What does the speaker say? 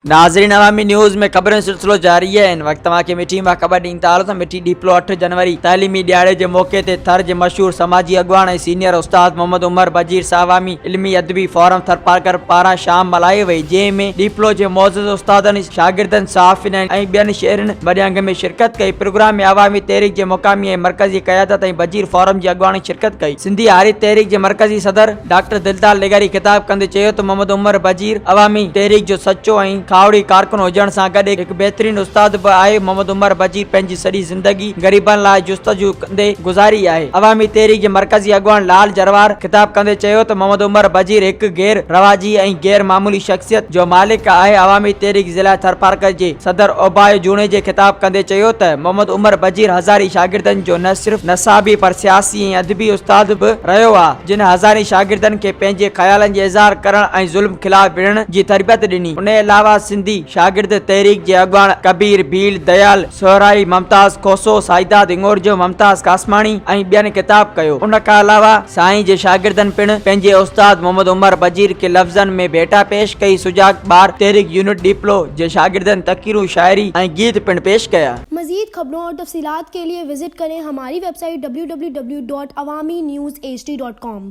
ناظرين عوامي نيوز ۾ خبرن جو سلسلو جاري آهي هن وقت توهان کي مٺي مان خبر ڏيندا هلون ته مٺي ڏيپلو اٺ جنوري تعليمي ڏهاڙي جي موقعي تي ٿر جي مشهور سماجي اڳواڻ ۽ سينيئر استاد محمد عمر بجير سان عوامي علمي ادبي فورم ٿرپارڪر پاران شام ملهائي وئي جنهن ۾ ڏيپلو جي معزز استادن شاگردن صحافين ۽ ٻين شهرين وڏي انگ ۾ شرڪت ڪئي پروگرام ۾ عوامي تحريڪ جي مقامي ۽ مرڪزي قيادت ۽ بجير فورم جي اڳواڻن شرڪت ڪئي سنڌي هاري تحريڪ جي مرڪزي صدر ڊاڪٽر دلدار لغاري خطاب ڪندي چيو ته محمد عمر بجير عوامي تحريڪ جو سچو ۽ کاهوڙي ڪارڪن هجڻ سان گڏ هڪ بهترين استاد به آهي، محمد عمر بجير پنهنجي سڄي زندگي غريبن لاء جستجو ڪندي گذاري آهي. عوامي تحريڪ جي مرڪزي اڳواڻ لال جروار خطاب ڪندي چيو ته محمد عمر بجير هڪ غير رواجي ۽ غير معمولي شخصيت جو مالڪ آهي، عوامي تحريڪ ضلع ٿرپارڪر جي صدر اوبايو جوڻيجي خطاب ڪندي چيو ته محمد عمر بجير هزارين شاگردن جو نه صرف نصابي پر سياسي ۽ ادبي استاد به رهيو آ، جن هزارين شاگردن کي پنهنجي خيالن جي اظهار ڪرڻ ۽ ظلم خلاف وڙهڻ جي تربيت ڏني. انهي علاوه سنڌي شاگرد تحريڪ جي اڳواڻ ڪبير ڀيل، ديال سهرائي، ممتاز کوسو، سائيداد هڱورجو، ممتاز قاسماڻي ۽ ٻين خطاب ڪيو. ان کان علاوه سائين جي شاگردن پڻ پنهنجي استاد محمد عمر بجير کي لفظن ۾ ڀيٽا پيش ڪئي. سجاڳ ٻار تحريڪ يونٽ ڏيپلو جي شاگردن تقريرون، شاعري ۽ گيت پڻ پيش ڪيا. مزيد خبرون اور تفصيلات کے لئے وزٽ ڪرين ھماري web site www.awamiNewsHD.com.